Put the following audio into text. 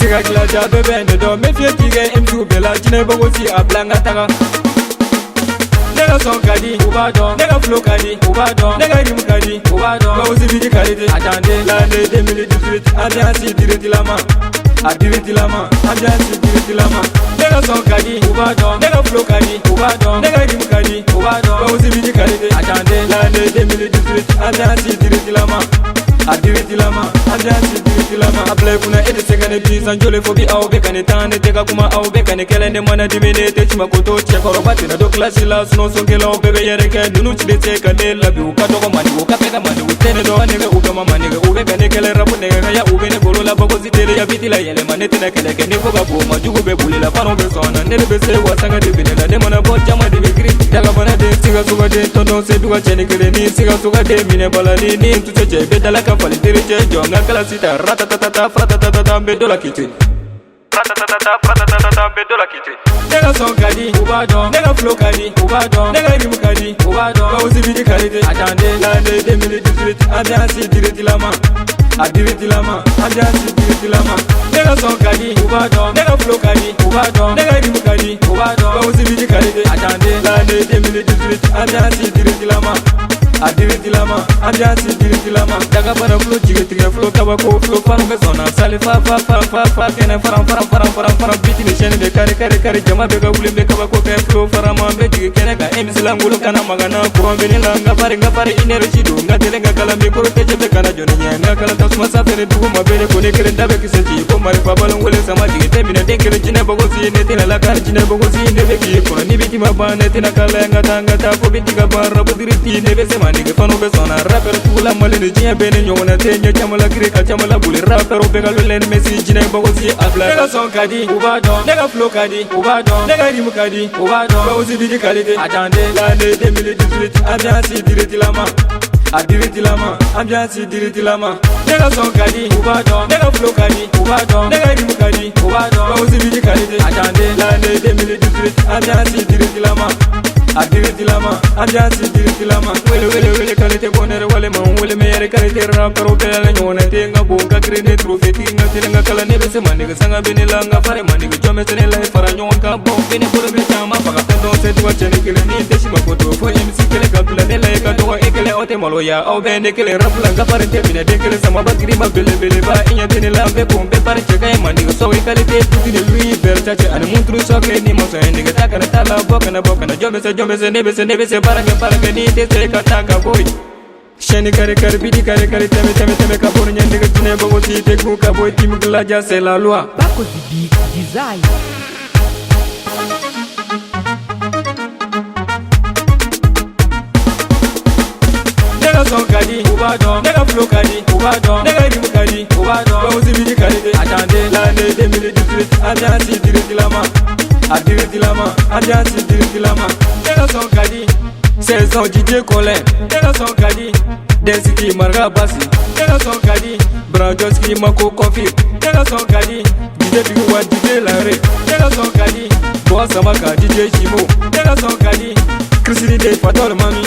Siga kilaja bɛɛ bɛ ne dɔn, n bɛ fiyɛ k'i kɛ MC bɛɛ la, jinɛ bɔgosi a bila n ka taga. Ne ka son ka di, u b'a dɔn. Ne ka flow ka di, u b'a dɔn. Ne ka rythme ka di, u b'a dɔn. Bawosi bidi qualité, attendez. L'année 2018, ambiance diritilama, a diritilama, ambiance diritilama. Ne ka son ka di, u b'a dɔn. Ne ka flow ka di, u b'a dɔn. Ne ka rythme ka di, u b'a dɔn. Bawosi bidi qualité, attendez. L'année 2018, ambiance diritilama, a diritilama, ambiance diritilama. A bila i kunna e tɛ se ka ne bin san joli fo bi aw bɛ ka ne tan, ne tɛ ka kuma, aw bɛ ka ne kɛlɛ, ne mana dimi, ne tɛ cima ko to. Cɛkɔrɔba tɛna don kilasi la, sinon sonkɛlaw bɛɛ bɛ yɛrɛ kɛ. Ninnu ci de se ka ne labi, u ka dɔgɔ mani, u ka fɛ ka mani, u tɛ ne dɔn, nɛgɛ u kama manigɛ, u bɛ ka ne kɛlɛ rap nɛgɛ ka ya, u bɛ ne bolo la bagosi teliya biti la yɛlɛma, ne tɛna kɛlɛ kɛ ni fo ka bon ma jugu bɛ boli la, fanu bɛ sɔn na, ne de bɛ se wa sanga de bɛ ne la, ne mana bɔ jama de bɛ girin. Dagabana den, Sikasokaden, tɔntɔn Sedu ka cɛni kelen ni Sikasokaden minɛ balani ni n tɛ cɛ i bɛ dala ka fali teri cɛ jɔ n ka kalasi ta ratatatata fratatatata n bɛ dɔ la k'i to yen. Ratatatata fratatatata n bɛ dɔ la k'i to yen. Ne ka son ka di, u b'a dɔn. Ne ka flow ka di, u b'a dɔn. Ne ka rythme ka di, u b'a dɔn. Bawosi bidi qualité, attendez. L'année 2018, ambiance diritilama, a diritilama, ambiance diritilama. Ne ka son ka di, u b'a dɔn. Ne ka flow ka di, u b'a dɔn. Ne ka rythme ka di, u b'a dɔn. Bawosi bidi qualité, attendez. L'année 2018, ambiance diritilama, a diritilama, ambiance diritilama. Dagabana flow jigi tigɛ, flow kabako, flow fanu bɛ sɔnna sali fa fa fa fa fa kɛnɛ faran faran faran faran faran biti ni sɛni bɛ kari kari kari, jama bɛ ka wuli, n bɛ kabako kɛ, flow farama n bɛ jigin kɛnɛ kan, MC langolo kana magana courant bɛ ne la, n ka fari, n ka fari énergie don, n ka teli, n ka kalan mikoro tɛ cɛ kana jɔ ne ɲɛ, n ka kalan tasuma sanfɛ ni dugu ma bere ko ne kelen da bɛ kisɛ ci ko marifa balon wele sama jigin tɛ minɛ den kelen jinɛ bɔgɔsi ne tɛna lakari jinɛ bɔgɔsi ne bɛ k'i kɔnɔ ni biti ma ban, ne tɛna kala n ka taa, n ka taa fo biti ka ban rap diriti ne bɛ se ma nege fanu bɛ sɔnna rapper tugula mali ni diɲɛ bɛɛ ni ɲɔgɔnna tɛ ɲɛ caman la kiri ka caman la boli rapper bɛɛ ka lolɛ ni Messi jinɛ bɔgɔsi a bila. Ne ka son ka di, u b'a dɔn. Ne ka flow ka di, u b'a dɔn. Ne ka rythme ka di, u b'a dɔn. Bawosi bidi qualité, attendez. L'année 2018, ambiance diritilama, a diritilama, ambiance diritilama. Ne ka son ka di, u b'a dɔn. Ne ka flow ka di, u b'a dɔn. Ne ka rythme ka di, u b'a dɔn. Bawosi bidi qualité, attendez. L'année 2018, ambiance diritilama, a diritilama, ambiance diritilama. Wele wele wele qualité bonheur walima n wele meilleur qualité rapper bɛɛ la ɲɔgɔnna tɛ, n ka bon, n ka girin ne trophée tigi, n ka teli, n ka kalan, ne bɛ se manege sanga bɛ ne la, n ka fari manege jɔn bɛ se ne la fara ɲɔgɔn kan bɔn bɛ ne bolo bɛ caman faga tɔntɔn Sedu ka cɛni kelen ni tɛ si ma ko to fo MC kelen ka bila ne la i ka dɔgɔ e kelen, aw tɛ maloya aw bɛ ne kelen rap la, n ka fari tɛ minɛ den kelen samaba girima belebeleba i ɲɛ tɛ ne la, n bɛ bon, n bɛ pari cɛ ka ɲi manege sɔw i qualité tuti ni Louis Versace ani montre sɔkile ni ma sɔn ye nege ta kana taa la bɔ kana bɔ kana jɔn bɛ se, jɔn bɛ se, ne bɛ se, ne bɛ se baara kɛ, baara kɛ ni tɛ se ka taa ka bɔ yen. Sɛni kari kari bidi kari kari tɛmɛ tɛmɛ tɛmɛ ka bɔ ɲɛ nege jinɛ bɔgɔsi tɛ kun ka bɔ timu laja, c'est la loi. Bakosi Beat Design. Ne ka son ka di, u b'a dɔn. Ne ka flow ka di, u b'a dɔn. Ne ka rythme ka di, u b'a dɔn. Bawosi bidi qualité, attendez. L'année 2018, ambiance diritilama, a diritilama, ambiance diritilama. Ne ka son ka di, saison DJ Colin. Ne ka son ka di, Density Marga Basi. Ne ka son ka di, Branjoski Mako Kofi. Ne ka son ka di, DJ Big Wa DJ Lare. Ne ka son ka di, Bɔ Samaka DJ Jimo. Ne ka son ka di, Christine de Fatol Mami.